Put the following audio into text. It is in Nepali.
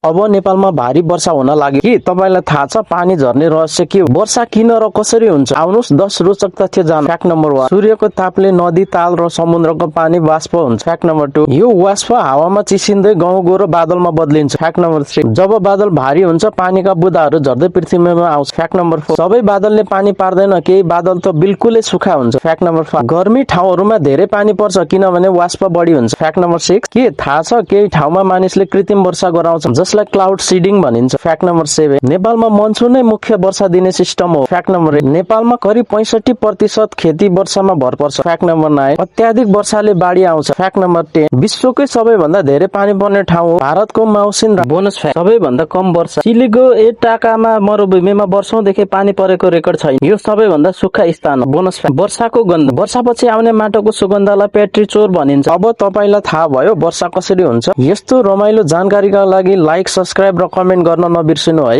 अब नेपालमा भारी वर्षा हुन लाग्यो के तपाईलाई थाहा छ पानी झर्ने रहस्य के हो वर्षा किन र कसरी हुन्छ आउनुस् 10 रोचक तथ्य जान फ्याक्ट नम्बर 1 सूर्यको तापले नदी ताल र समुद्रको पानी वाष्प हुन्छ फ्याक्ट नम्बर 2 यो वाष्प हावामा चिसिँदै गहुँ र बादलमा बदलिन्छ फ्याक्ट नम्बर 3 जब बादल भारी हुन्छ पानीका बुँदाहरू झर्दै पृथ्वीमा आउँछ फ्याक्ट नम्बर 4 सबै बादलले पानी पार्दैन केही बादल त बिल्कुलै सुखा हुन्छ फ्याक्ट नम्बर 5 गर्मी ठाउँहरूमा धेरै पानी पर्छ किनभने वाष्प बढी हुन्छ फ्याक्ट नम्बर 6 के थाहा छ केही ठाउँमा मानिसले कृत्रिम वर्षा गराउँछन् जसलाई क्लाउड सीडिङ भनिन्छ फ्याक्ट नम्बर 7 नेपालमा मनसुन नै मुख्य वर्षा दिने सिस्टम हो फ्याक्ट नम्बर 8 नेपालमा करिब 65% खेती वर्षामा भर पर्छ फ्याक्ट नम्बर 9 अत्याधिक वर्षाले बाढी आउँछ फ्याक्ट नम्बर 10 विश्वकै सबैभन्दा धेरै पानी पर्ने ठाउँ हो भारतको माउसिन बोनस फ्याक्ट सबैभन्दा कम वर्षा चिलीको एटाकामा मरुभूमिमा वर्षौंदेखि पानी परेको रेकर्ड छैन यो सबैभन्दा सुक्खा स्थान हो बोनस फ्याक्ट वर्षाको गन्ध वर्षापछि आउने माटोको सुगन्धलाई पेट्रीचोर भनिन्छ अब तपाईलाई थाहा भयो वर्षा कसरी हुन्छ यस्तो रमाइलो जानकारीका लागि लाइक सब्स्क्राइब र कमेन्ट गर्न नबिर्सिनु है